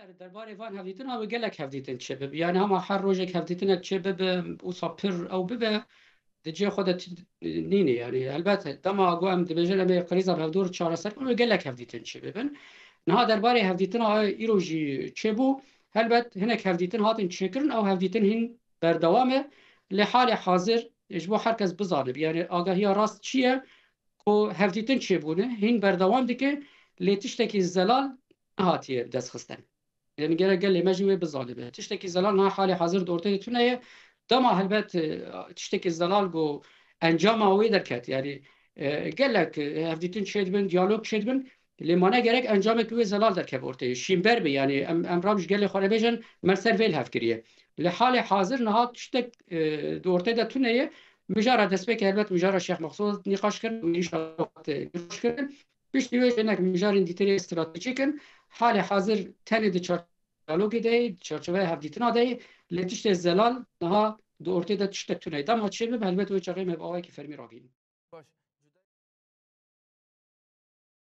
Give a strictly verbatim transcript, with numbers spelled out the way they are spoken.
Derbarê van hevdîtina wê gelek hevdîtin çêbibe. Yani hema her rojek hevdîtinek çêbibe, wisa pir ew bibe, di cihê xwe de nîne. Yani helbet dema ku em dibêjin em ê krîza bi hevdûr çareser bikin, wê gelek hevdîtin çêbibin. Niha derbarê hevdîtina îro jî çêbû, helbet hinek hevdîtin hatin çêkirin, ew hevdîtin hîn berdewam e. Lê halê hazir ji bo her kes bizanibe, yani agahiya rast çi ye, ku hevdîtin çêbûne, hîn berdewam dike, lê tiştekî zelal nehatiye destxistin. Yani gerek gelê me jî wê bizanibe. Tiştekî zelal niha halê hazir di ortê de tune ye. Dema helbet, e, tiştekî zelal ku encama wê derket, yani, e, gelek, e, hevdîtin çêdibin, diyalog çêdibin, lê ma ne gerek encamekî wê zelal derkeve ortê. Şînber be, yani em, em rab ji gelê xwe re bêjin, me ser vê li hev kiriye. Lê halê hazir niha tiştek, e, di ortê de tune ye. Mijara destpêkê helbet mijara Şêx Mexsûd nîqaş kirin, înşallah, e, nîqaş kirin. Piştî wê hinek mijarên dîtirê stratejîk in. Halê hazir tenê di çar-, diyalogê de ye, di çarçoveya hevdîtina de ye. Lê tiştê zelal niha di ortê de tiştek tune ye. Dema çêbibe, helbet wê çaxê me bi awayekî fermî rabînin. Baş.